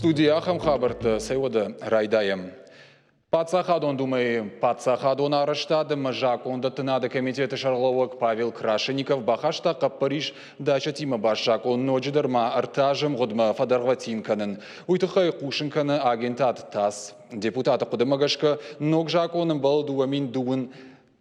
Студийы ахӕм хабӕрттӕ цӕй уӕдӕ райдайӕм. Паддзахадон Думӕйы паддзахадон арӕзтад ӕмӕ закъондӕттынады комитеты сӕргълӕууӕг Павел Крашенников бахаста хъӕппӕрис дачӕтимӕ баст закъон ноджыдӕр ма ӕртӕ азы мгъуыдмӕ фӕдӕргъвӕтин кӕнын. Уый тыххӕй хъусын кӕны агентад ТАСС. Депутаты хъуыдымӕ гӕсгӕ, ног закъон ӕмбӕлы 2002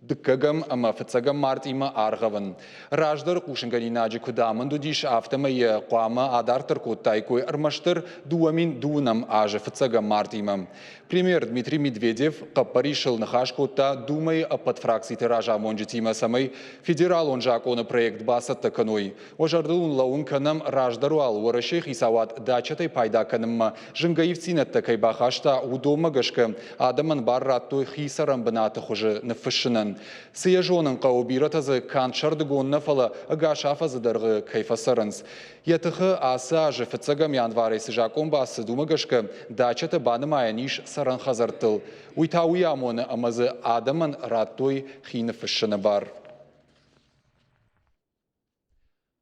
дыккӕгӕм ӕмӕ фыццӕгӕм мартъимӕ аргъӕвын. Раздӕры хъусынгӕнинаджы куыд амынд уыдис, афтӕмӕй йӕ хъуамӕ адарддӕр кодтаиккой ӕрмӕстдӕр 2002 азы фыццӕгӕм мартъимӕ. Премьер Дмитрий Медведев хъӕппӕрисыл ныхас кодта Думӕйы ӕппӕт фракциты разамонджытимӕ, цӕмӕй федералон закъоны проект бацӕттӕ кӕной. Уӕ зӕрдыл уын лӕууын кӕнӕм, раздӕр уал Уӕрӕсейы хицауад дачӕтӕй пайда кӕнынмӕ зынгӕ ивддзинӕдтӕ кӕй бахаста, уыдонмӕ гӕсгӕ адӕмӕн бар радтой хи цӕрӕнбынаты хуызы ныффыссынӕн. Цы йӕ зонын хъӕуы, бирӕтӕ дзы канд сӕрдыгон нӕ, фӕлӕ ӕгас афӕдзы дӕргъы кӕй фӕцӕрынц. Йӕ тыхы ацы азы фыццӕгӕм январӕй цы закъон бацыд, уымӕ гӕсгӕ дачӕтӕ банымайӕн ис цӕрӕн хӕдзӕрттыл. Уый та уый амоны, ӕмӕ дзы адӕмӕн радтой хи ныффыссыны бар.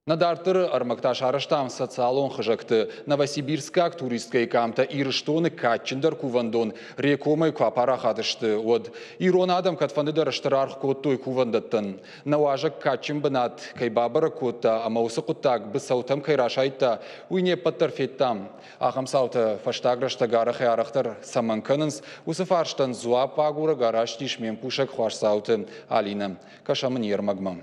Нӕ дарддӕры ӕрмӕг та сарӕзтам социалон хызӕгты. Новосибирскаг туристкӕйы къамтӕ Ирыстоны кадджындӕр кувӕндон Рекомӕй куы апарахат сты, уӕд ирон адӕм кӕдфӕндыдӕр стыр аргъ кодтой кувӕндӕттӕн. Нӕ уазӕг кадджын бынат кӕй бабӕрӕг кодта ӕмӕ уыцы хъуыддаг быцӕутӕм кӕй расайдта, уый не ппӕт дӕр федтам. Ахӕм цаутӕ фӕстаг рӕстӕг арӕхӕй-арӕхдӕр цӕмӕн кӕнынц, уыцы фарстӕн дзуапп агурӕг араст ис ме мкусӕг Хуасдзауты Алинӕ. Кӕсӕм ын йе рмӕгмӕ.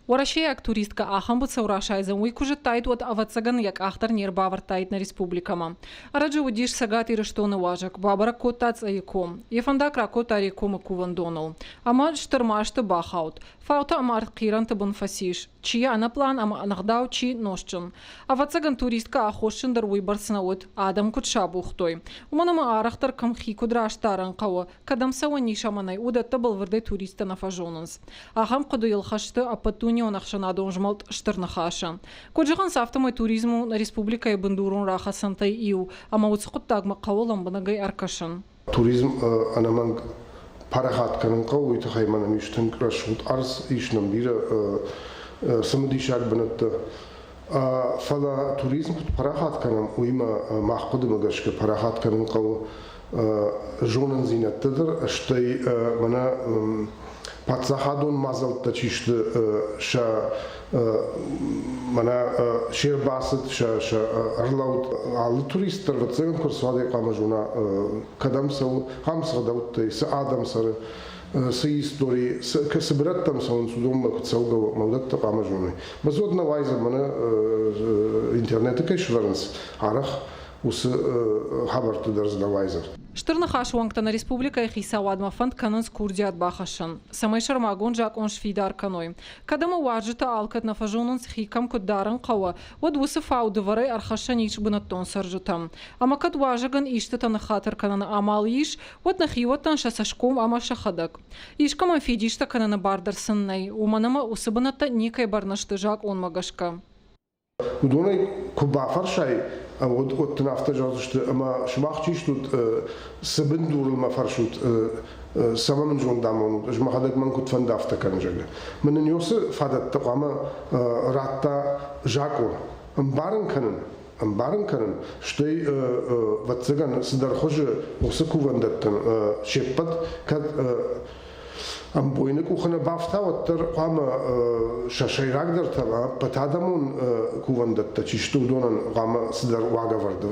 Уӕрӕсейаг туристкӕ ахӕм быцӕу расайдзӕн, уый куы зыдтаид, уӕд, ӕвӕццӕгӕн, йӕ къах дӕр не рбавӕрдтаид нӕ республикӕмӕ. Ӕрӕджы уыдис Цӕгат Ирыстоны уазӕг, бабӕрӕг кодта Цъӕйы ком. Йӕ фӕндаг ракодта Рекомы кувӕндоныл. Ӕмӕ стыр масты бахауд. Фаутӕ ӕмӕ ӕртхъирӕнты бын фӕцис. Чи йӕ ӕнӕпълан ӕмӕ ӕнӕгъдау, чи нозтджын. Ӕвӕццӕгӕн, туристкӕ аххосджын дӕр уыйбӕрц нӕ уыд, адӕм куыд сабухтой. Уымӕн ӕмӕ арӕхдӕр кӕм хи куыд раст дарын хъӕуы, Кӕдӕм цӕуӕн ис ӕмӕ нӕй, уыдӕттӕ бӕлвырдӕй туристтӕ нӕ фӕзонынц. Ахӕм хъуыдыйыл хӕсты ӕппӕтдунеон ӕхсӕнадон змӕлд Стыр Ныхасы. Куыд зӕгъынц, афтӕмӕй туризм у нӕ республикӕйы бындурон рахӕцӕнтӕй иу, ӕмӕ уыцы хъуыддагмӕ хъӕуы лӕмбынӕгӕй ӕркӕсын. Туризм ӕнӕмӕнг парахат кӕнын хъӕуы, уый тыххӕй мӕнӕн ис тынг рӕсугъд ӕрдз, ис нӕм бирӕ цымыдисаг бынӕттӕ. Фӕлӕ туризм куыд парахат кӕнӕм, уыимӕ мах хъуыдымӕ гӕсгӕ парахат кӕнын хъӕуы зонындзинӕдтӕ дӕр, стӕй мӕнӕ паддзахадон мадзӕлттӕ чи сты, сӕ мӕнӕ се рбацыд, сӕ сӕ ӕрлӕуд. Алы турист дӕр, ӕвӕццӕгӕн, куы ӕрцуадӕй хъуамӕ зона, кӕдӕм цӕуы, ахӕм цы ӕгъдӕуттӕй, цы адӕм цӕры, цы истори, цы бырӕттӕм цӕуынц, уыдонмӕ куыд цӕугӕ у, уыдӕттӕ хъуамӕ зоной. Базод нӕ уайдзӕн, мӕнӕ интернеты кӕй сӕвӕрынц арӕх, уыцы хабӕртты дӕр дзы нӕ уайдзӕн. Стыр Ныхасы уӕнгтӕ нӕ республикӕйы хицауадмӕ фӕнд кӕнынц курдиат бахӕссын, цӕмӕй сӕрмагонд закъон сфидар кӕной. Кӕд ӕмӕ уазджытӕ алкӕд нӕ фӕзонынц, хи кӕм куыд дарын хъӕуы, уӕд уыцы фау дывӕрӕй ӕрхӕссӕн ис бынӕттон цӕрджытӕм. Ӕмӕ кӕд уазӕгӕн истытӕ ныххатыр кӕныны амал ис, уӕд нӕхиуӕттӕн сӕ цӕсгом ӕмӕ сӕхӕдӕг. Искӕмӕн фидистӕ кӕныны бар дӕр сын нӕй, уымӕн ӕмӕ уыцы бынӕттӕ никӕй бӕрны сты закъонмӕ гӕсгӕ. Уыдонӕй куы бафӕрсай, уӕд дын афтӕ зӕгъдзысты, ӕмӕ сымах чи стут, цы бындурыл мӕ фӕрсут, цӕмӕ мын зонд амонут, ӕз мӕхӕдӕг мӕн куыд фӕнды, афтӕ кӕн, зӕгъгӕ. Мӕн ын уыцы фадӕттӕ хъуамӕ радта закъон. Ӕмбарын кӕнын, ӕмбарын кӕнын, стӕй, ӕвӕццӕгӕн, цыдӕр хуызы уыцы кувӕндӕттӕн се ппӕт кӕд ӕмбойны къухы нӕ бафта, уӕддӕр хъуамӕ сӕ сӕйрагдӕртӕ ӕппӕтадӕмон кувӕндӕттӕ чи сты, уыдонӕн хъуамӕ цыдӕр уагӕвӕрд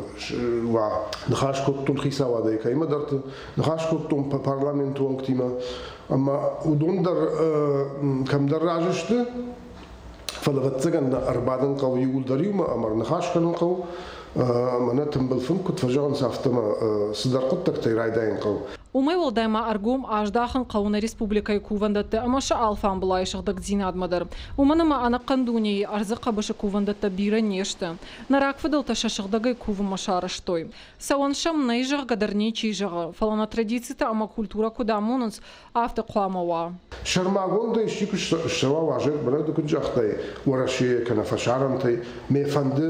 уа. Ныхас кодтон хицауадӕй кӕимӕдӕрты, ныхас кодтон парламенты уӕнгтимӕ, ӕмӕ уыдон дӕр кӕмдӕр разы сты, фӕлӕ ӕвӕццӕгӕн ӕрбадын хъӕуы иууылдӕр иумӕ ӕмӕ ныхас кӕнын хъӕуы, мӕнӕ тымбыл фынг куыд фӕзӕгъынц, афтӕ ма цыдӕр хъуыддӕгтӕй райдайын хъӕуы. Уымӕй уӕлдай ма ӕргом аздахын хъӕуы нӕ республикӕйы кувӕндӕтты ӕмӕ сӕ алфамбылайы сыгъдӕгдзинадмӕ дӕр. Уымӕн ӕмӕ ӕнӕхъӕн дунейы ӕрдзы хъӕбысы кувӕндӕттӕ бирӕ не сты. Нӕ рагфыдӕлтӕ сӕ сыгъдӕгӕй кувынмӕ сарӕзтой. Цӕуӕн сӕм нӕй, зӕгъгӕ дӕр ничи зӕгъы, фӕлӕ нӕ традицитӕ ӕмӕ культурӕ куыд амонынц, афтӕ хъуамӕ уа. Сӕрмагондӕй исчи куы ссӕуа уазӕг, мӕнӕ ды куыд загътай, Уӕрӕсейӕ кӕнӕ фӕсарӕнтӕй, мӕ фӕнды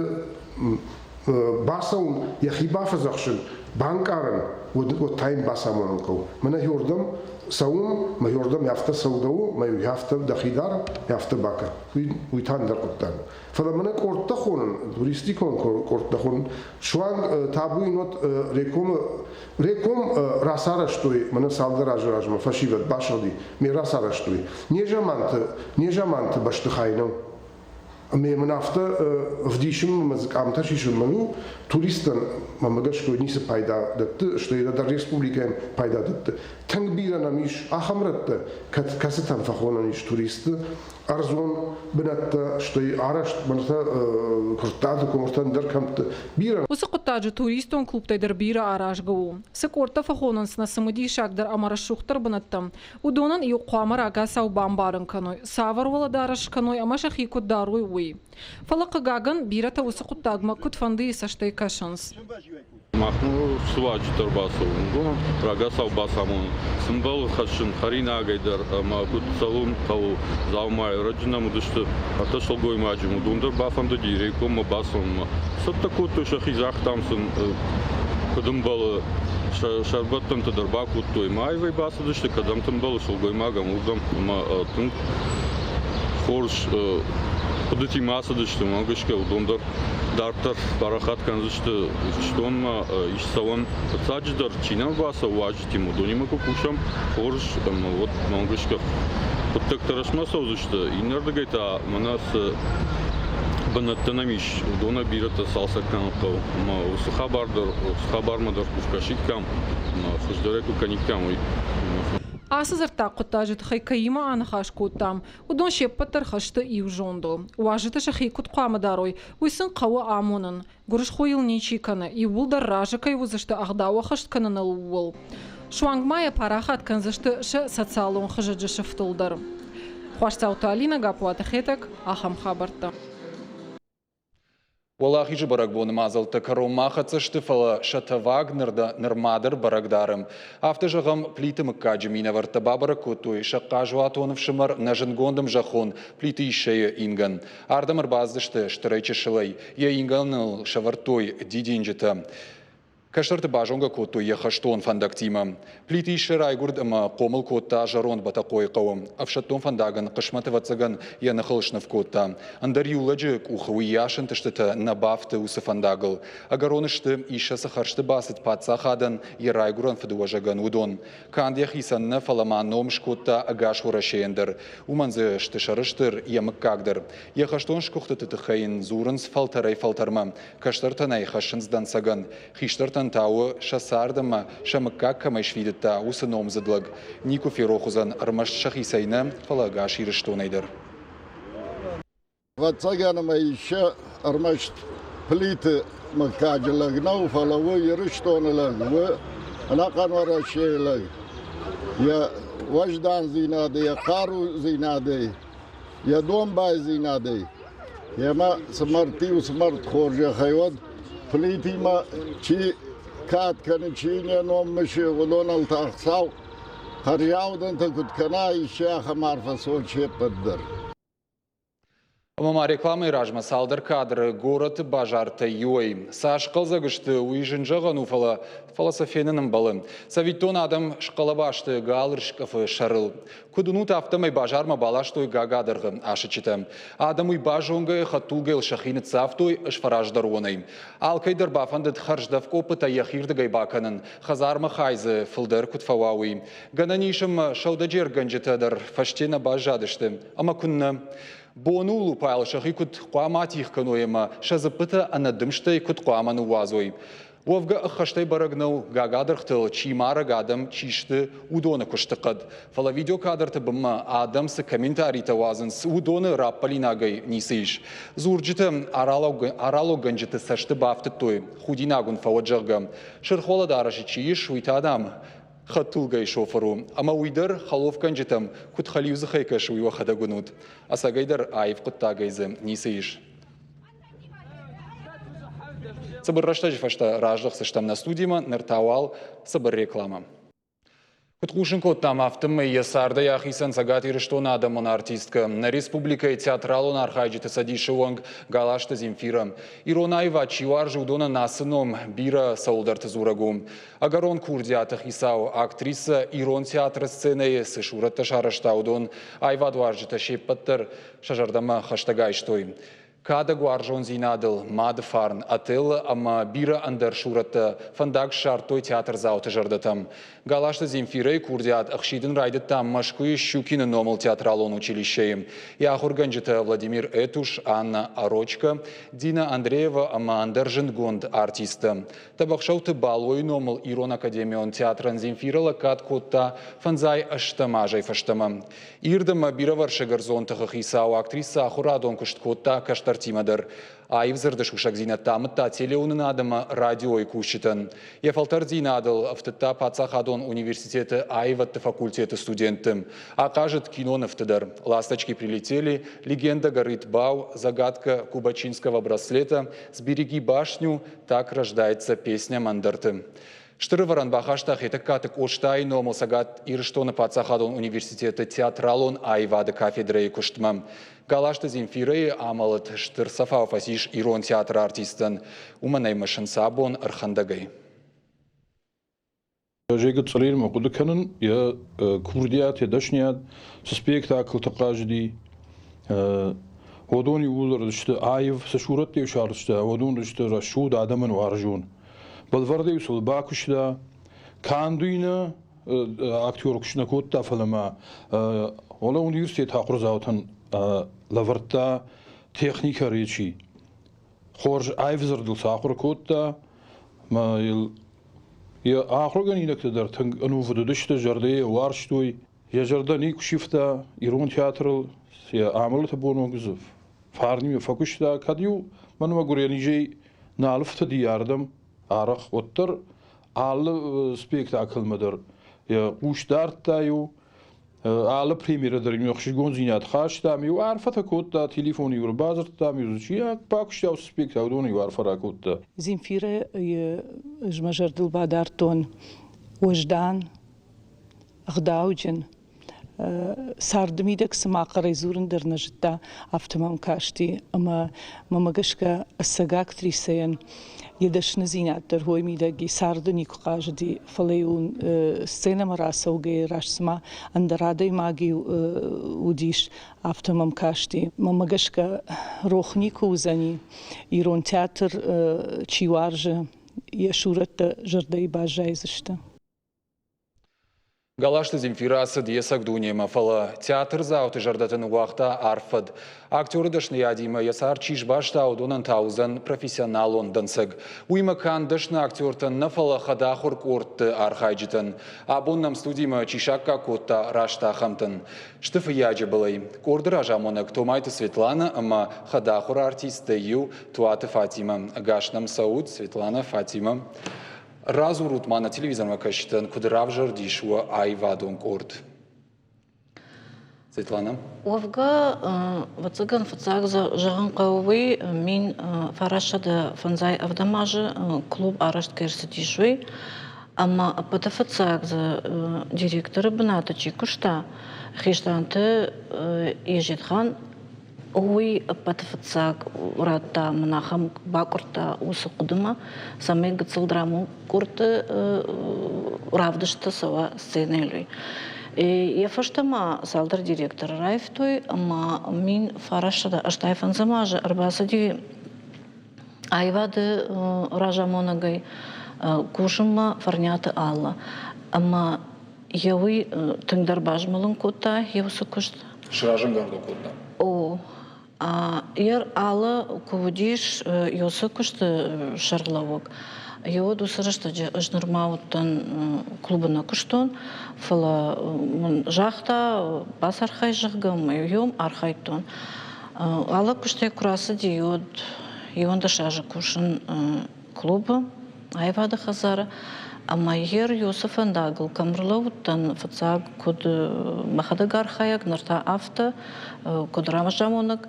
бацӕуын, йӕхи бафӕдзӕхсын. банкъарын, уӕд, уӕд та йын бацамонын хъӕуы. Мӕнӕ иуырдӕм цӕуын, мӕ иуырдӕм афтӕ цӕугӕ у, мӕ афтӕ дӕхи дар, афтӕ бакӕ. Уый, уый та ӕндӕр хъуыддаг у. Фӕлӕ мӕнӕ къордтӕ хонын, туристикон къордтӕ хонын, суанг табуйы нот Рекомы Реком рацарӕзтой мӕнӕ цалдӕр азы размӕ фӕсивӕд басыгъди, ме рацарӕзтой. Незаманты, незаманты бӕстыхай нӕу. Ӕмӕ мын афтӕ ӕвдисынмӕ мӕ дзы къамтӕ сисынмӕ ну, туристтӕн мӕмӕ гӕсгӕ ницы пайда дӕтты, стӕй нӕдӕр республикӕйӕн пайда дӕтты. Тынг бирӕ нӕм ис ахӕм рӕттӕ, кӕцытӕм фӕхонӕн ис туристты, ӕрдзон бынӕттӕ, стӕй арӕзт бынӕттӕ Куырттаты комыртӕ ӕндӕр кӕмтты бирӕ. Уыцы хъуыддаджы туристон клубтӕй дӕр бирӕ аразгӕ у. Цы къордтӕ фӕхонынц нӕ цымыдисагдӕр ӕмӕ рӕсугъддӕр бынӕттӕм, уыдонӕн иу хъуамӕ рагацау бамбарын кӕной, цавӕр уӕлӕдарӕс скӕной ӕмӕ сӕхи куыд дарой, уый. Фӕлӕ, хъыгагӕн, бирӕтӕ уыцы хъуыддагмӕ куыдфӕндыйы цӕстӕй кӕсынц. Махмӕ цы уазджытӕ ӕрбацӕуы, уыдонӕн рагацау бацамонын, цы мбӕлы хӕссын хӕринагӕй дӕр ӕмӕ куыд цӕуын хъӕуы дзаумайы. Ӕрӕджы нӕм уыдысты ӕртӕ сылгоймаджы, уыдон дӕр бафӕндыди рейкоммӕ бацӕуынмӕ. Цӕттӕ кодтой сӕхи, загътам сын, куыд ӕмбӕлы, сӕ сӕрбӕттӕнтӕ дӕр бакодтой. Ӕмӕ аивӕй бацыдысты, кӕдӕмты ӕмбӕлы сылгоймагӕн, уырдӕм ӕмӕ тынг хорз хъуыдытимӕ ацыдысты, уымӕ гӕсгӕ уыдон дӕр дарддӕр парахат кӕндзысты Ирыстонмӕ ис цӕуӕн. Фыццаджыдӕр, чи нӕм бацӕуы уазджытимӕ, уыдонимӕ куы кусӕм, хорз ӕмӕ уӕд мӕм гӕсгӕ хъуыддӕгтӕ рӕстмӕ цӕудзысты. Иннӕрдыгӕй та мӕнӕ цы бынӕттӕ нӕм ис, уыдонӕй бирӕтӕ цалцӕг кӕнын хъӕуы. Ӕмӕ уыцы хабар дӕр, уыцы хабармӕ дӕр куы скӕсиккам, ӕмӕ хуыздӕрӕй куы кӕниккам, уый. Ацы дзырддаг хъуыддаджы тыххӕй кӕимӕ аныхас кодтам, Уыдон се ппӕт дӕр хӕсты иу зондыл. Уазджытӕ сӕхи куыд хъуамӕ дарой, уый сын хъӕуы амонын. Гуырысхо йыл ничи кӕны, иууылдӕр разы кӕй уыдзысты ӕгъдау ӕххӕст кӕныныл, ууыл. Суанг ма йӕ парахат кӕндзысты сӕ социалон хызӕджы сыфтыл дӕр. Хуасдзауты Алинӕ, Гаппуаты Хетӕг, ахӕм хабӕрттӕ. Уӕлахизы бӕрӕгбоны мадзӕлттӕ кӕронмӕ ахӕццӕ сты, фӕлӕ сӕ тӕваг нырма дӕр бӕрӕг дары. Афтӕ зӕгъӕм, Плиты мыггаджы минӕвӕрттӕ бабӕрӕг кодтой сӕ хъазуатон ӕфсымӕр нӕ зындгонд ӕмзӕххон Плиты Иссӕйы ингӕн. Ардӕм ӕрбацыдысты стырӕй-чысылӕй, йӕ ингӕныл сӕвӕрдтой дидинджытӕ. Кӕстӕрты базонгӕ кодтой йӕ хӕстон фӕндӕгтимӕ. Плиты Иссӕ райгуырд ӕмӕ хъомыл кодта зӕронд Бӕтӕхъойы хъӕуы. Ӕфсӕддон фӕндагӕн хъысмӕт ӕвӕццӕгӕн йӕ ныхыл сныв кодта. Ӕндӕр иу лӕджы къухы уыйас ӕнтыстытӕ нӕ бафты уыцы фӕндагыл. Ӕгӕрон сты, Иссӕ цы хӕрзты бацыд паддзахадӕн, йӕ райгуырӕн фыдыуӕзӕгӕн, уыдон. Канд йӕхицӕн нӕ, фӕлӕ ма ном скодта ӕгас Уӕрӕсейӕн дӕр. Уымӕн дзы сты сӕрыстыр йӕ мыггаг дӕр. Йӕ хӕстон сгуыхтыты тыххӕй йын дзурынц фӕлтӕрӕй-фӕлтӕрмӕ. Кӕстӕртӕн ӕй хӕссынц дӕнцӕгӕн, хистӕртӕн та у, сӕ цард ӕмӕ сӕ мыггаг кӕмӕй сфидыдта, уыцы номдзыд лӕг. Никуы ферох уыдзӕн ӕрмӕст сӕхицӕй нӕ, фӕлӕ ӕгас Ирыстонӕй дӕр. Ӕвӕццӕгӕн ӕмӕ Иссӕ ӕрмӕст Плиты мыггаджы лӕг нӕу, фӕлӕ у Ирыстоны лӕг, у ӕнӕхъӕн Уӕрӕсейы лӕг. Йӕ уӕздандзинады, йӕ хъарудзинадӕй, йӕ домбайдзинадӕй Йемӕ цы мӕрдти-иу цы мӕрд хорзӕхӕй уӕд, Плитимӕ чи кад кӕны, чи не ном мысы, уыдоныл та Хуыцау хӕрзаудӕнтӕ куыд кӕна, исчи ахӕм арфӕ цот се ппӕт дӕр. Ӕмӕ ма рекламӕйы размӕ цалдӕр кадры горӕты базартӕй иуӕй. Цас хъӕлдзӕг сты, уый зын зӕгъӕн у, фӕлӕ, фӕлӕ сӕ фенын ӕмбӕлы. Цӕвиттон, адӕм схъӕлӕба сты галы рыскъӕфы сӕрыл. Куыд уынут, афтӕмӕй базармӕ баластой гагадыргъы асыччытӕ. Адӕм уый базонгӕйӕ хӕдтулгӕйыл сӕхи ныццавтой ӕзфӕраздӕруонӕй. Алкӕй дӕр бафӕндыд хӕрздӕф къоппытӕ йӕхирдыгӕй бакӕнын, хӕдзармӕ хай дзы фылдӕр куыд фӕуа, уый. Гӕнӕн ис ӕмӕ сӕудӕджергӕнджытӕ дӕр фӕсте нӕ баззадысты. Ӕмӕ куыннӕ? Боны улупайыл сӕхи куыд хъуамӕ атигъ кӕной ӕмӕ сӕ дзыппытӕ ӕнӕдымстӕй куыд хъуамӕ ныууадзой? Уӕвгӕ ӕххӕстӕй бӕрӕг нӕу, гагадыргътыл чи марӕг адӕм чи сты, уыдоны куысты хъӕд. Фӕлӕ видеокадрты бынмӕ адӕм цы комментаритӕ уадзынц, уыдоны раппӕлинагӕй ницы ис. Дзурджытӕ аралоггӕнджыты цӕсты бафтыдтой, худинаг уын фӕуӕд, зӕгъгӕ. Сырх уӕлӕдарӕсы чи ис, уый та, дам, хӕдтулгӕйы шофыр у. Ӕмӕ уый дӕр хӕлофгӕнджытӕм куыд хӕлиудзыхӕй кӕсы, уый уӕхӕдӕг уынут. Ӕцӕгӕйдӕр аив хъуыддагӕй дзы ницы ис. Цыбыр рӕстӕджы фӕстӕ раздӕхдзыстӕм нӕ студимӕ, ныр та уал цыбыр рекламӕ. Куыд хъусын кодтам, афтӕмӕй йӕ цардӕй ахицӕн Цӕгат Ирыстоны адӕмон артисткӕ, нӕ республикӕйы театралон архайджыты цӕдисы уӕнг Галазты Земфирӕ. Ирон аивад чи уарзы, уыдонӕн ацы ном бирӕ цӕуылдӕрты дзурӕг у. Ӕгӕрон курдиаты хицау, актрисӕ ирон театры сценӕйы цы сурӕттӕ сарӕзта, уыдон аивадуарзджытӕ се ппӕт дӕр сӕ зӕрдӕмӕ хӕстӕг айстой. Кадӕг уарзондзинадыл, мады фарн, Отелло ӕмӕ бирӕ ӕндӕр сурӕттӕ фӕндаг ссардтой театрдзауты зӕрдӕтӕм. Галазты Земфирӕйы курдиат ӕхсидын райдыдта Мӕскуыйы Щукины номыл театралон училищейы. Йӕ ахуыргӕнджытӕ Владимир Этуш, Анна Орочко, Дина Андреева ӕмӕ ӕндӕр зындгонд артисттӕ. Тӕбӕхсӕуты Балойы номыл Ирон академион театрӕн Земфирӕ лӕггад кодта фӕндзай ӕстӕм азӕй фӕстӕмӕ. Ирд ӕмӕ бирӕвӕрсыг ӕрдзон тыхы хицау актрисӕ ахуырадон куыст кодта кӕстӕртимӕ дӕр. Аив дзырды сусӕгдзинӕдтӕ амыдта телеуынынад ӕмӕ радиойы кусджытӕн. Йӕ фӕлтӕрддзинадыл ӕфтыдта паддзахадон университеты аивӕдты факультеты студентты. Ахъазыд кинонывты дӕр. «Ласточки прилетели», «Легенда горит Бау», «Загадка кубачинского браслета», «Сбереги башню», «Так рождается песня» ӕндӕрты. Стыр ӕвӕрӕн бахаста Хетӕгкаты Къостайы номыл Цӕгат Ирыстоны паддзахадон университеты театралон аивады кафедрӕйы куыстмӕ. Галазты Земфирӕйы амӕлӕт стыр цӕфау фӕцис ирон театры артисттӕн. Уымӕн ӕй мысынц абон ӕрхӕндӕгӕй. Ӕз гыццылимӕ хъуыды кӕнын йӕ курдиат, йӕ дӕсниад, цы спектаклты хъазыди, уыдон иууылдӕр сты аив, цы сурӕттӕ-иу сарӕзта, уыдон сты рӕсугъд, адӕмӕн уарзон. Бӕлвырдӕй сыл бакуыста, канд уый нӕ актер куыст нӕ кодта, фӕлӕ ма Ола университеты ахуырдзаутӕн лӕвӕрдта техникӕ речи. Хорз аив дзырдыл сӕ ахуыр кодта, ӕмӕ йыл йӕ ахуыргӕнинӕгтӕ дӕр тынг ӕнувыд уыдысты, зӕрдӕйӕ уарзтой. Йӕ зӕрдӕ никуы сивта ирон театрыл, йӕ амӕлӕты бон онг дзы фарнимӕ фӕкуыста. Кӕд-иу мӕнмӕ гуырӕнизӕй нал ӕфтыди ардӕм арӕх, уӕддӕр алы спектаклмӕ дӕр йӕ хъус дардта-иу, алы премьерӕ дӕр ын ӕхсызгондзинад хастам-иу, арфӕтӕ кодта, телефон-иу ӕрбадзырдтам-иу, чи бакуыста уыцы спектакль, уыдон-иу арфӕ ракодта. Земфирӕйы ӕз мӕ зӕрдыл бадардтон уӕздан, ӕгъдауджын, царды мидӕг цыма хъӕрӕй дзурын дӕр нӕ зыдта, афтӕ мӕм касти, ӕмӕ мӕмӕ гӕсгӕ ӕцӕг актрисӕйӕн йӕ дӕсныдзинад дӕр уой мидӕг и, царды никуы хъазыди, фӕлӕ-иу сценӕмӕ рацӕугӕйӕ раст цыма ӕндӕр адӕймаг-иу уыдис, афтӕ мӕм касти. Мӕмӕ гӕсгӕ рох никуы уыдзӕни, ирон театр чи уарзы, йӕ сурӕттӕ зӕрдӕйы баззайдзысты. Галазты Земфирӕ ацыд йе цӕг дунемӕ, фӕлӕ театрдзауты зӕрдӕты ныууагъта арф фӕд. Актеры дӕсныйадимӕ йӕ цард чи сбаста, уыдонӕн та уыдзӕн профессионалон дӕнцӕг. Уыимӕ канд дӕсны актертӕн нӕ, фӕлӕ хӕдахуыр къордты архайджытӕн. Абон нӕм студимӕ чи саккаг кодта, раст ахӕмтӕн. Сты Фыййаджы былӕй. Къорды разамонӕг Томайты Светланӕ ӕмӕ хӕдахуыр артисттӕй иу Туаты Фатимӕ. Ӕгас нӕм цӕут, Светланӕ, Фатимӕ. Радзурут ма нӕ телевизормӕ кӕсджытӕн, куыд равзӕрдис уӕ аивадон къорд? Светлана? Уӕвгӕ, ӕвӕццӕгӕн, фыццаг зӕгъын хъӕуы уый, 1995 ӕвдӕм азы клуб арӕзт кӕй ӕрцыдис, уый. Ӕмӕ ӕппӕты фыццаг дзы директоры бынаты чи куыста, Хестанты Езетхан, Уый ӕппӕты фыццаг радта мын ахӕм бакъуырдта уыцы хъуыдымӕ, цӕмӕй гыццыл драмон къордты равдысттӕ цӕуа сценӕйыл. Йӕ фӕстӕ ма цалдӕр директоры раивтой ӕмӕ 1985 азы ӕрбацыди аивады разамонӕгӕй кусынмӕ Фӕрниаты Алла. Ӕмӕ йӕ уый тынгдӕр базмӕлын кодта йӕ уыцы куыст. Сразӕнгард кодта? О. Йӕ алы куы уыдис уыцы куысты сӕргълӕууӕг, уӕд уыцы рӕстӕджы ӕз нырма уыдтӕн клубы нӕ куыстон, фӕлӕ мын загъта, бацархай, зӕгъгӕ, ӕмӕ йӕм архайдтон. Алы куыстӕй куы рацыди, уӕд 11 азы кусын клубы, аивады хӕдзары. Ӕмӕ йе уыцы фӕндагыл кӕм рлӕууыдтӕн, фыццаг куыд мӕхӕдӕг архайӕг, ныр та афтӕ, куыд разамонӕг,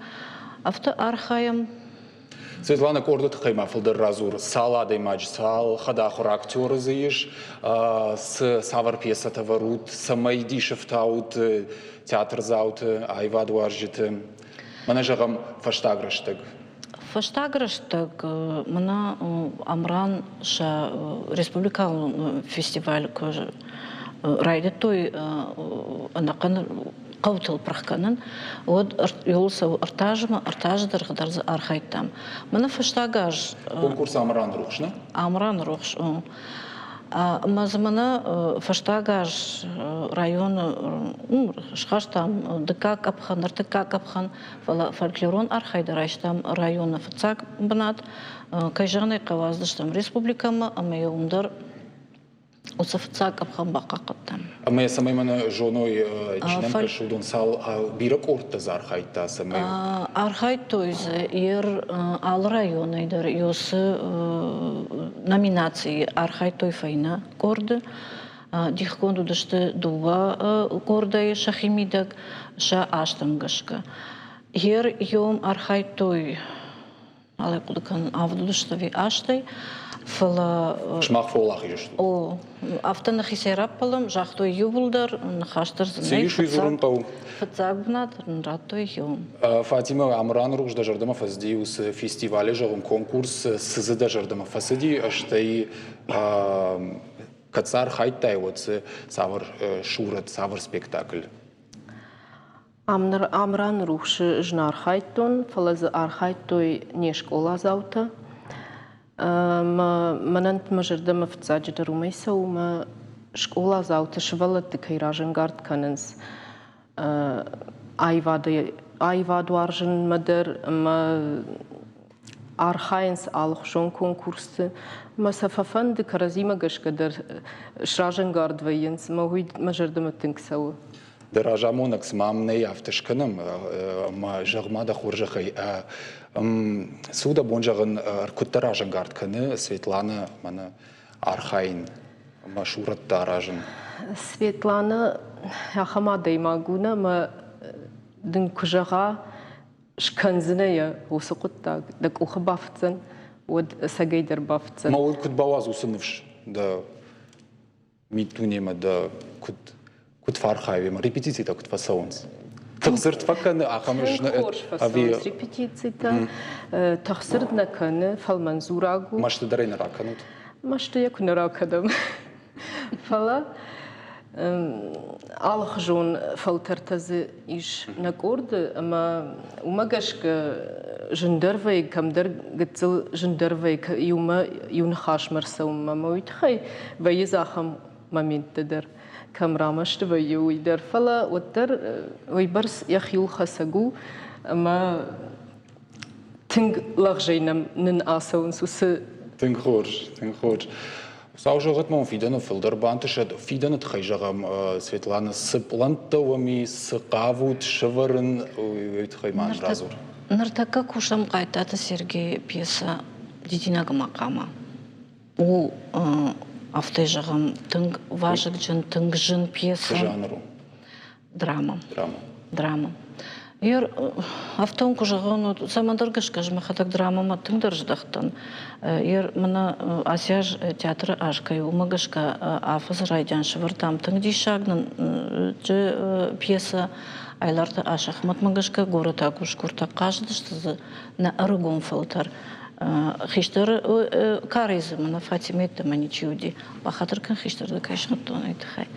афтӕ архайӕм. Светлана, къорды тыххӕй ма фылдӕр радзур. Цал адӕймаджы, цал хӕдахуыр актеры дзы ис, цы цавӕр пьесӕтӕ вӕрут, цӕмӕй дисы фтаут театрдзауты, аивадуарзджыты? Мӕнӕ зӕгъӕм, фӕстаг рӕстӕг. Фӕстаг рӕстӕг мӕнӕ Амран сӕ республикон фестиваль куы райдыдтой ӕнӕхъӕн хъӕутыл пырх кӕнын, уӕд иуыл цӕуы ӕртӕ азмӕ, 3 азы дӕргъы дӕр дзы архайдтам. Мӕнӕ фӕстаг аз... Конкурс Амран рухс, нӕ? Амран рухс, о. Ӕмӕ дзы мӕнӕ фӕстаг аз районы схастам дыккаг къӕпхӕн, ӕртыккаг къӕпхӕн, фӕлӕ фольклорон архайды райстам районы фыццаг бынат. Кӕй зӕгъын ӕй хъӕуы, ацыдыстӕм республикӕмӕ ӕмӕ йӕ уым дӕр уыцы фыццаг къӕпхӕн бахъахъхъӕдтам. Ӕмӕ цӕмӕй мӕнӕ зоной, чи нӕм кӕсы, уыдон цал бирӕ къордтӕ дзы архайдта, цӕмӕй? Архайдтой дзы ер алы районӕй дӕр уыцы номинацийы архайдтой фӕйнӕ къорды. Дихгонд уыдысты дыууӕ къордӕй сӕхи мидӕг сӕ азтӕм гӕсгӕ. Ер йом архайдтой Нал хъуыды кӕнын, авд уыдысты ӕви астӕй, фӕлӕ... Сымах фӕуӕлахиз стут? О, афтӕ нӕхицӕй раппӕлӕм, загътой иууылдӕр, ныхас дӕр дзы нӕй. Цы ис, уый дзурын хъӕуы. Фыццаг бынат нын радтой иу. Фатимӕ, Амыраны рухс дӕ зӕрдӕмӕ фӕцыди уыцы фестивалы, зӕгъын, конкурс, цы дзы дӕ зӕрдӕмӕ фӕцыди, стӕй кӕд дзы архайдтай, уӕд дзы цавӕр сурӕт, цавӕр спектакль? Амраны рухсы ӕз нӕ архайдтон, фӕлӕ дзы архайдтой не скъоладзаутӕ. Мӕнӕн мӕ зӕрдӕмӕ фыццаджыдӕр уымӕй цӕуы, мӕ скъоладзауты сывӕллӕтты кӕй разӕнгард кӕнынц аивад уарзынмӕ дӕр ӕмӕ архайынц алыхуызон конкурсты. Ӕмӕ сӕ фӕфӕнды кӕрӕдзимӕ гӕсгӕ дӕр сразӕнгард вӕййынц ӕмӕ уый мӕ зӕрдӕмӕ тынг цӕуы. Дӕ разамонӕг цыма ам нӕй, афтӕ скӕнӕм, ӕмӕ зӕгъ-ма дӕ хорзӕхӕй, цы у дӕ бон зӕгъын, куыд дӕ разӕнгард кӕны Светланӕ мӕнӕ архайын ӕмӕ сурӕттӕ аразын? Светланӕ ахӕм адӕймаг у, нӕ ӕмӕ дын куы зӕгъа, скӕндзынӕ йӕ уыцы хъуыддаг, дӕ къухы бафтдзӕн, уӕд ӕцӕгӕйдӕр бафтдзӕн. Ма уый куыд бауадз уыцы ныфс дӕ миддунемӕ дӕ куыд куыд фӕархайы ӕмӕ репетицитӕ куыд фӕцӕуынц? Тыхдзырд фӕкӕны ахӕм Хорз фӕцӕуынц репетицитӕ. Тыхдзырд нӕ кӕны, фӕлмӕн дзураг у. Мӕсты дӕр ӕй нӕ ракӕнут? Мӕсты йӕ куы нӕ ракӕнӕм. Фӕлӕ алыхуызон фӕлтӕртӕ дзы ис нӕ къорды ӕмӕ уымӕ гӕсгӕ зындӕр вӕййы, кӕмдӕр гыццыл зындӕр вӕййы иумӕ иу ныхасмӕ рцӕуынмӕ ӕмӕ уый тыххӕй вӕййы дзы ахӕм моменттӕ дӕр, кӕм рамӕсты вӕййы, уый дӕр. Фӕлӕ уӕддӕр уыйбӕрц йӕхиуылхӕцӕг у ӕмӕ тынг лӕгъзӕй нӕм нын ацӕуынц уыцы Тынг хорз, тынг хорз. Хуыцау зӕгъӕд ма фидӕны фылдӕр бантысӕд. Фидӕны тыххӕй зӕгъӕм, Светлана, цы пълӕнттӕ уӕм и, цы хъавут сӕвӕрын, уый тыххӕй ма нын радзур. Ныртӕккӕ кусӕм Хъайтаты Сергейы пьесӕ «Дидинӕг ӕмӕ хъама». У, афтӕ зӕгъӕм, тынг вазыгджын, тынг зын пьесӕ. Цы жанр у? Драма. Драма. Драма. Ер, афтӕ куы зӕгъон, цӕмӕндӕр гӕсгӕ ӕз мӕхӕдӕг драмӕмӕ тынгдӕр здӕхтӕн. Ер, мӕнӕ ацы аз театры аз кӕй у, уымӕ гӕсгӕ афӕдзы райдиан сӕвӕрдтам тынг диссаг нын пьесӕ Айларты Асӕхмӕтмӕ гӕсгӕ горӕтаг усгуртӕ хъазыдысты дзы нӕ ӕрыгон фӕлтӕр. Хистӕр карӕй дзы мӕнӕ Фатимӕ ничи уыди. Бахатыр кӕн хистӕр дӕ кӕй схуыдтон, уый тыххӕй.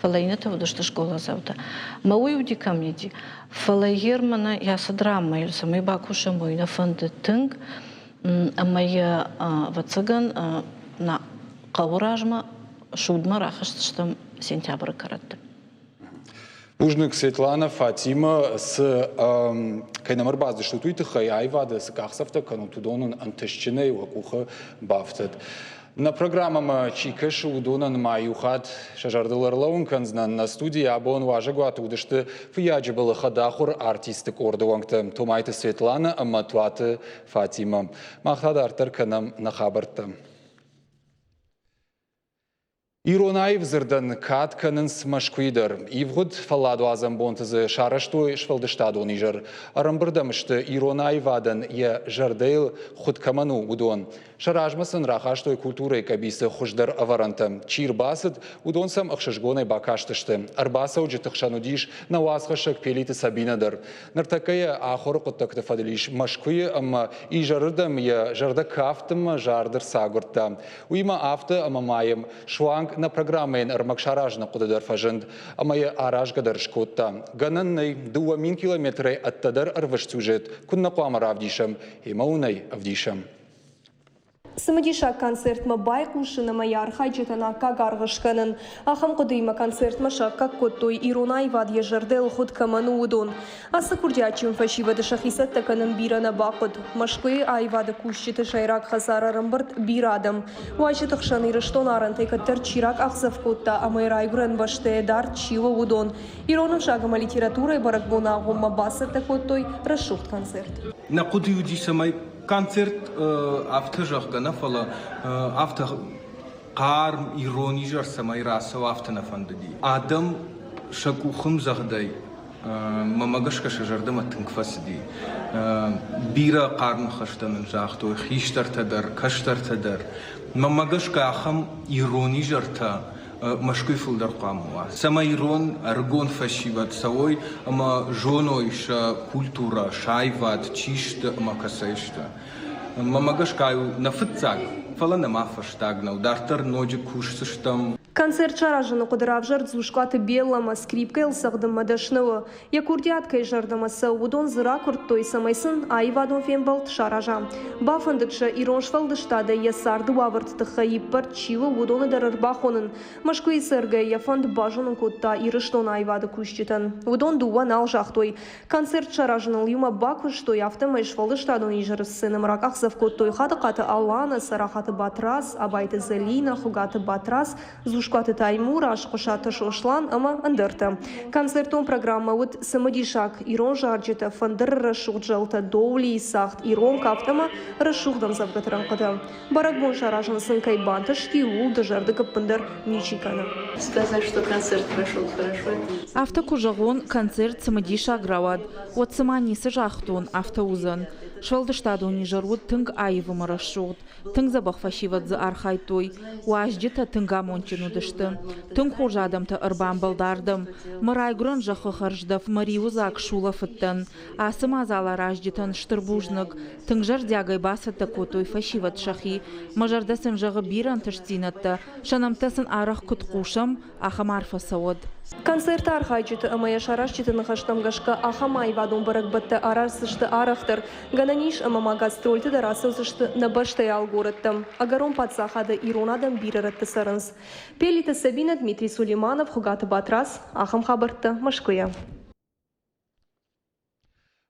Фӕлӕ иннӕтӕ уыдысты скъоладзаутӕ. Мӕ уый уыди комеди. Фӕлӕ ер мӕнӕ йӕ цы драмӕйыл цӕмӕй бакусӕм, уый нӕ фӕнды тынг. Ӕмӕ йӕ, ӕвӕццӕгӕн, нӕ хъӕуы размӕ судмӕ рахызтыстӕм сентябры кӕрӕтты. Бузныг, Светлана, Фатимӕ, цы кӕй нӕм ӕрбацыдыстут, уый тыххӕй аивады цы къахдзӕфтӕ кӕнут, уыдон уын ӕнтыстджынӕй уӕ къухы бафтӕд. Нӕ программӕмӕ чи кӕсы, уыдонӕн ма иу хатт сӕ зӕрдыл ӕрлӕууын кӕндзынӕн. Нӕ студийы абон уазӕгуаты уыдысты Фыййаджыбылы хӕдахуыр артистты къорды уӕнгтӕ Томайты Светланӕ ӕмӕ Туаты Фатимӕ. Мах та дарддӕр кӕнӕм нӕ хабӕрттӕ. Ирон аив дзырдӕн кад кӕнынц Мӕскуыйы дӕр. Ивгъуыд фӕлладуадзӕн бонты дзы сарӕзтой сфӕлдыстадон изӕр. Ӕрӕмбырд ӕм сты ирон аивадӕн йӕ зӕрдӕйыл хуыд кӕмӕн у, уыдон. Сӕ размӕ сын рахастой культурӕйы къӕбицы хуыздӕр ӕвӕрӕнтӕ. Чи рбацыд, уыдон сӕм ӕхсызгонӕй бакастысты. Ӕрбацӕуджыты хсӕн уыдис нӕ уацхӕссӕг Пелиты Сабинӕ дӕр. Ныртӕккӕ йӕ ахуыры хъуыддӕгты фӕдыл ис Мӕскуыйы ӕмӕ изӕрырдӕм йӕ зӕрдӕ кафтынмӕ зарды рцагуырдта. Уыимӕ афтӕ, ӕмӕ ма йӕм суанг нӕ программӕйӕн ӕрмӕг саразыны хъуыды дӕр фӕзынд ӕмӕ йӕ аразгӕ дӕр скодта. Гӕнӕн нӕй, 2000 километрӕй ӕддӕдӕр ӕрвыст сюжет куыннӕ хъуамӕ равдисӕм, ӕмӕ уын ӕй ӕвдисӕм. Цымыдисаг концертмӕ байхъусын ӕмӕ йӕ архайджытӕн аккаг аргъ скӕнын. Ахӕм хъуыдыимӕ концертмӕ саккаг кодтой, ирон аивад йӕ зӕрдӕйыл хуыд кӕмӕн у, уыдон. Ацы курдиатджын фӕсивӕды сӕхи цӕттӕ кӕнын бирӕ нӕ бахъуыд. Мӕскуыйы аивады кусджыты сӕйраг хӕдзары ӕрӕмбырд бирӕ адӕм. Уазджыты хсӕн Ирыстон арӕнтӕй кӕддӕр чи ракъахдзӕф кодта ӕмӕ йӕ райгуырӕн бӕстӕйӕ дард чи у, уыдон. Ирон ӕвзаг ӕмӕ литературӕйы бӕрӕгбоны агъоммӕ бацӕттӕ кодтой рӕсугъд концерт. Нӕ хъуыды уыди, цӕмӕй концерт афтӕ зӕгъгӕ нӕ, фӕлӕ афтӕ хъарм ирон изӕр цӕмӕй рацӕуа, афтӕ нӕ фӕндыди. Адӕм сӕ къухымдзӕгъдӕй мӕмӕ гӕсгӕ сӕ зӕрдӕмӕ тынг фӕцыди. Бирӕ хъарм ныхӕстӕ нын загътой хистӕртӕ дӕр, кӕстӕртӕ дӕр. Мӕнмӕ гӕсгӕ ахӕм ирон изӕртӕ Мӕскуыйы фылдӕр хъуамӕ уа. Цӕмӕй ирон ӕрыгон фӕсивӕд цӕуой ӕмӕ зоной сӕ культурӕ, сӕ аивад, чи сты ӕмӕ кӕцӕй сты. Мӕнмӕ гӕсгӕ у нӕ фыццаг, фӕлӕ нӕма фӕстаг нӕу. Дарддӕр ноджы кусдзыстӕм. Концерт саразыны хъуыды равзӕрд Дзускъуаты Беллӕмӕ, скрипкӕйыл цӕгъдынмӕ дӕсны у. Йӕ курдиат кӕй зӕрдӕмӕ цӕуы, уыдон дзы ракуырдтой, цӕмӕй сын аивадон фембӕлд сараза. Бафӕндыд сӕ ирон сфӕлдыстадӕй йӕ царды уавӕрты тыххӕй иппӕрд чи у, уыдоны дӕр ӕрбахонын. Мӕскуыйы цӕргӕйӕ йӕ фӕнд базонын кодта Ирыстоны аивады кусджытӕн. Уыдон дыууӕ нал загътой. Концерт саразыныл иумӕ бакуыстой, афтӕмӕй сфӕлдыстадон изӕры сценӕмӕ ракъахдзӕф кодтой Хадыхъаты Алана, Цӕрӕхаты Батрадз, Абайты Зӕлинӕ, Хуыгаты Батрадз, Дзускуаты Таймураз, Хъуысаты Сослан ӕмӕ ӕндӕртӕ. Концертон программӕ уыд цымыдисаг ирон зарджытӕ, фӕндыры рӕсугъд зӕлтӕ, доулийы цагъд, ирон кафт ӕмӕ рӕсугъд ӕмдзӕвгӕты рӕнхъытӕ. Бӕрӕгбон саразын сын кӕй бантысти, ууыл дызӕрдыг ӕппындӕр ничи кӕны. Сказать, что концерт прошел хорошо. Афтӕ куы зӕгъон, концерт цымыдисаг рауад, уӕд цыма ницы загътон, афтӕ уыдзӕн. Сфӕлдыстадон изӕр уыд тынг аив ӕмӕ рӕсугъд. Тынг дзӕбӕх фӕсивӕд дзы архайдтой. Уазджытӕ тынг амондджын уыдысты. Тынг хорз адӕмтӕ ӕрбамбӕлд ардӕм. Мӕ райгуырӕн зӕххы хӕрздӕф мӕ риуыдзаг сулӕфыдтӕн. Ацы мадзал аразджытӕн стыр бузныг. Тынг зӕрдиагӕй бацӕттӕ кодтой фӕсивӕд сӕхи. Мӕ зӕрдӕ сын зӕгъы бирӕ ӕнтыстдзинӕдтӕ, сӕ нӕмттӕ сын арӕх куыд хъусӕм, ахӕм арфӕ цӕуӕд. Концерты архайджыты ӕмӕ йӕ саразджыты ныхӕстӕм гӕсгӕ ахӕм аивадон бӕрӕгбӕттӕ араздзысты арӕхдӕр. Гӕнӕн ис, ӕмӕ ма гастрольты дӕр ацӕудзысты нӕ бӕстӕйы алы горӕттӕм. Ӕгӕрон паддзахады ирон адӕм бирӕ рӕтты цӕрынц. Пелиты Сабинӕ, Дмитрий Сулейманов, Хуыгаты Батрадз. Ахӕм хабӕрттӕ Мӕскуыйӕ.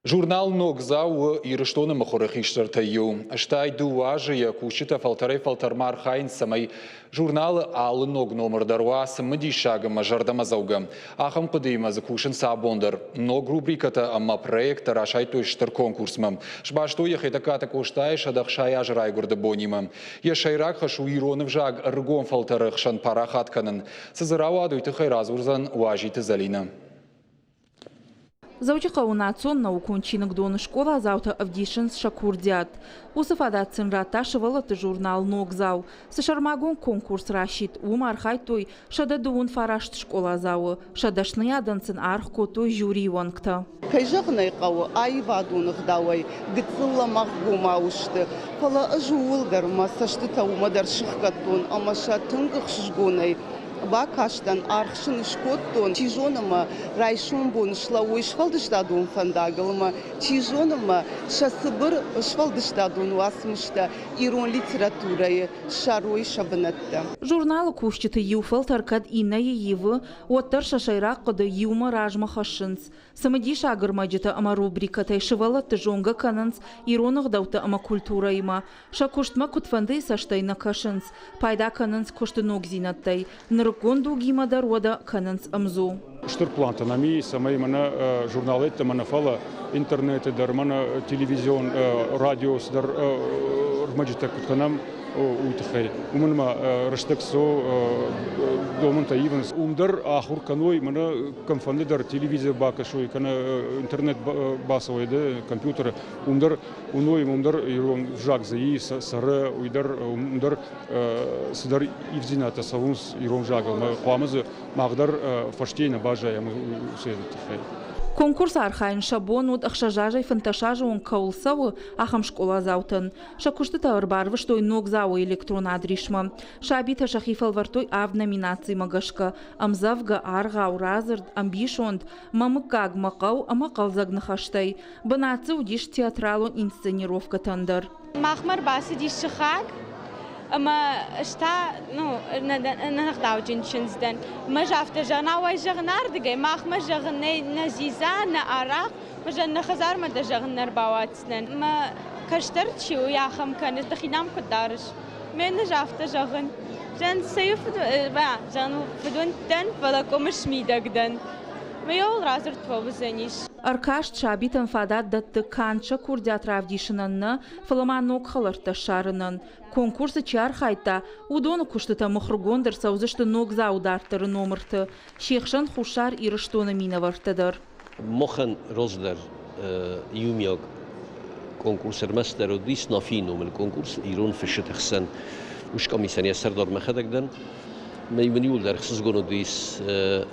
Журнал «Ногдзау» у Ирыстоны мыхуыры хистӕртӕй иу. Стӕй дыууӕ азы йӕ кусджытӕ фӕлтӕрӕй-фӕлтӕрмӕ архайынц, цӕмӕй журналы алы ног номыр дӕр уа цымыдисаг ӕмӕ зӕрдӕмӕдзӕугӕ. Ахӕм хъуыдыимӕ дзы кусынц абон дӕр. Ног рубрикӕтӕ ӕмӕ проекттӕ расайдтой стыр конкурсмӕ. Сбастой йӕ Хетӕгкаты Къостайы 160 азы райгуырды бонимӕ. Йӕ сӕйраг хӕс у ирон ӕвзаг ӕрыгон фӕлтӕры хсӕн парахат кӕнын. Цы дзы рауад, уый тыххӕй радзурдзӕн Уазиты Зӕлинӕ. Дзӕуджыхъӕуы национ наукон чиныгдоны скъоладзаутӕ ӕвдисынц сӕ курдиат. Уыцы фадат сын радта сывӕллӕтты журнал «Ногдзау». Цы сӕрмагонд конкурс расидт, уым архайдтой 139 скъоладзауы. Сӕ дӕсныйадӕн сын аргъ кодтой жюрийы уӕнгтӕ. Кӕй зӕгъын ӕй хъӕуы, аивадон ӕгъдауӕй гыццыл лӕмӕгъгомау сты, фӕлӕ ӕз ууыл дӕр мӕ цӕстытӕ уымӕ дӕр сыхгӕдтон ӕмӕ сӕ тынг ӕхсызгонӕй бакастӕн, аргъ сын скодтон. Чи зоны мӕ райсом бон слӕууой сфӕлдыстадон фӕндагыл ӕмӕ чи зоны мӕ сӕ цыбыр сфӕлдыстадон уацмыстӕ ирон литературӕйы ссарой сӕ бынӕттӕ. Журналы кусджыты иу фӕлтӕр кӕд иннӕйы ивы, уӕддӕр сӕ сӕйраг хъуыды иумӕ размӕ хӕссынц. Цымыдисаг ӕрмӕджытӕ ӕмӕ рубрикӕтӕй сывӕллӕтты зонгӕ кӕнынц ирон ӕгъдӕуттӕ ӕмӕ культурӕимӕ. Сӕ куыстмӕ куыдфӕндыйы цӕстӕй нӕ кӕсынц, пайда кӕнынц куысты ногдзинӕдтӕй, нырыккон дугимӕ дӕр уӕдӕ кӕнынц ӕмдзу. Стыр плантӕ нӕм и, цӕмӕй мӕнӕ журналӕттӕ мӕнӕ фӕлӕ интернеты дӕр, мӕнӕ телевизион, радиос дӕр ӕрмӕджытӕ куыд кӕнӕм, уый тыххӕй. Уымӕн ӕмӕ рӕстӕг цӕуы, домӕнтӕ ивынц. Уым дӕр ахуыр кӕной, мӕнӕ кӕмфӕнды дӕр телевизор бакӕсой, кӕнӕ интернет бацӕуой компьютеры, уым дӕр уыной, уым дӕр ирон взаг дзы и, цӕры, уый дӕр, уым дӕр цыдӕр ивддзинӕдтӕ цӕуынц ирон взагыл. Хъуамӕ дзы мах дӕр фӕстейы нӕ баззайӕм уыцы тыххӕй. Конкурсы архайын сӕ бон уыд 6 азӕй 15 азы онг кӕуыл цӕуы, ахӕм скъоладзаутӕн. Сӕ куыстытӕ ӕрбарвыстой Ногдзауы электрон адрисмӕ. Сабитӕ сӕхи фӕлвӕрдтой авд номинацимӕ гӕсгӕ: ӕмдзӕвгӕ, аргъау, радзырд, ӕмбисонд, мӕ мыггаг, мӕ хъӕу ӕмӕ хъӕлдзӕг ныхӕстӕй. Бынат дзы уыдис театралон инсценировкӕтӕн дӕр. Махмӕ ӕрбацыдис сыхаг ӕмӕ ӕз та ну, ӕнӕгъдауджын чындз дӕн. Мӕ афтӕ зӕгъын, ауай зӕгъын ардыгӕй, махмӕ зӕгъын нӕй нӕ дзидза, нӕ арахъ, мӕ зӕгъын, нӕ хӕдзармӕ дӕ зӕгъын нӕ ӕрбауадздзынӕн. Мӕ кӕстӕр чи у, ахӕм кӕны, дӕхи нӕм куыд дарыс? Ме низ афтӕ зӕгъын. Зӕгъын, цӕй зӕгъын, фыдуынд дӕн, фӕлӕ къуымы смидӕг дӕн. Мӕ йыл радзырд фӕуыдзӕнис. Ӕркаст сабитӕн фадат дӕтты канд сӕ курдиат равдисынӕн нӕ, фӕлӕ ма ног хӕлӕрттӕ ссарынӕн. Конкурсы чи архайдта, уыдоны куыстытӕ мыхуыргонд ӕрцӕудзысты ногдзауы дарддӕры номырты, се хсӕн Хуссар Ирыстоны минӕвӕрттӕ дӕр. Махӕн раздӕр иумиаг конкурс ӕрмӕстдӕр уыдис Нафийы номыл конкурс ирон фысджыты хсӕн. Уыцы къамисӕн йӕ сӕрдар мӕхӕдӕг дӕн. Мӕ мын иуылдӕр ӕхсызгон уыдис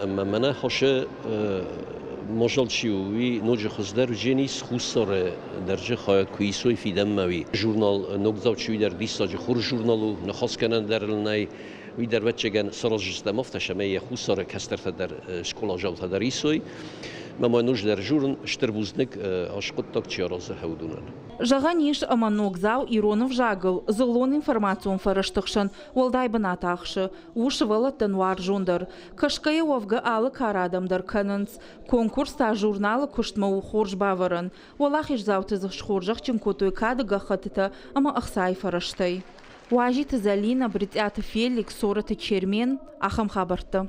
ӕмӕ мӕнӕ хосы мозал чи у, уый ноджы хуыздӕр уыдзӕнис Хуссары дӕрджы хайад куы исой фидӕнмӕ уый. Журнал Ногдзау чи дӕр диссаджы хорз журнал у, ныхасгӕнӕн дӕр ыл нӕй. Уый дӕр ӕвӕццӕгӕн сараздзыстӕм афтӕ, цӕмӕй йӕ Хуссары кӕстӕртӕ дӕр скъоладзаутӕ дӕр исой. Мӕ ма ноджыдӕр журн стыр бузныг ас хъуыддаг чи аразы уыдонӕн. Зӕгъӕн ис, ӕмӕ ногдзау ирон ӕвзагыл дзыллон информацион фӕрӕзты хсӕн уӕлдай бынат ахсы, у сывӕллӕттӕн уарзондӕр. Кӕсгӕйӕ уӕвгӕ алы кары адӕм дӕр кӕнынц. Конкурс та журналы куыстмӕ у хорз бавӕрӕн. Уӕлахиздзауты дзы схорзӕхджын кодтой кады гӕххӕттытӕ ӕмӕ ӕхцайы фӕрӕзтӕй. Уазиты Зӕлинӕ, Брытъиаты Феликс, Цорӕты Чермен, ахӕм хабӕрттӕ.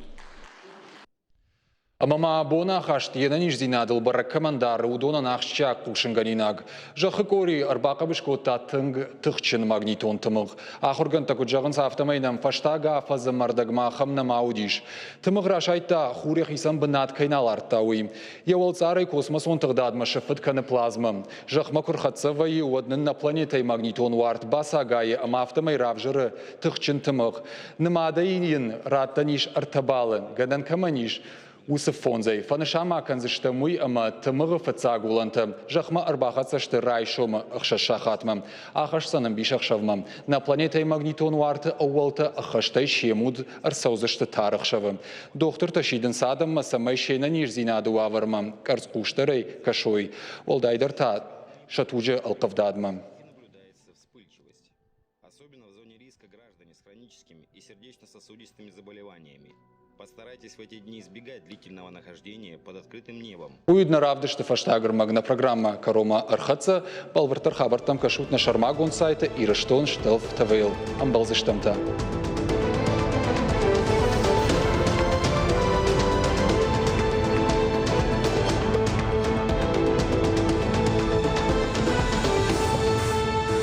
Ӕмӕ ма абоны ахаст йе нӕниздзинадыл бӕрӕг кӕмӕн дары, уыдонӕн ахсджиаг хъусынгӕнинаг. Зӕххы къори ӕрбахъӕбыс кодта тынг тыхджын магнитон тымыгъ. Ахуыргӕндтӕ куыд зӕгъынц, афтӕмӕй нӕм фӕстаг афӕдзы мӕрдӕгмӕ ахӕм нӕма уыдис. Тымыгъ расайдта, хур йӕхицӕн бынат кӕй нал ардта, уый. Йӕ уӕлцъарӕй космосон тыгъдадмӕ сыффыт кӕны плазмӕ. Зӕхмӕ куы рхӕццӕ вӕййы, уӕд нын нӕ планетӕйы магнитон уарт бацагайы ӕмӕ афтӕмӕй равзӕры тыхджын тымыгъ. Нымадӕй йын раттӕн ис ӕртӕ баллы, гӕнӕн кӕмӕн ис, уыцы фондзӕй. Фӕнысан ма кӕндзыстӕм уый, ӕмӕ тымыгъы фыццаг уылӕнтӕ зӕхмӕ ӕрбахӕццӕ сты райсомы 6 сахатмӕ. Ахӕсдзӕн ӕмбисӕхсӕвмӕ. Нӕ планетӕйы магнитон уарты ӕууӕлтӕ ӕххӕстӕй се муд ӕрцӕудзысты тары ӕхсӕвы. Дохтыртӕ сидынц адӕммӕ, цӕмӕй се нӕниздзинады уавӕрмӕ къӕрцхъусдӕрӕй кӕсой, уӕлдайдӕр та сӕ туджы ӕлхъывдадмӕ. Особенно в зоне риска граждане с хроническими и сердечно-сосудистыми заболеваниями. Постарайтесь в эти дни избегать длительного нахождения под открытым небом. Уый нӕ равдысты фӕстаг ӕрмӕг нӕ программӕ кӕронмӕ ӕрхӕццӕ. Бӕлвырддӕр хабӕрттӕм кӕсут нӕ сӕрмагонд сайты Ирыстон Штелф ТВ-йыл. Ӕмбӕлдзыстӕм та.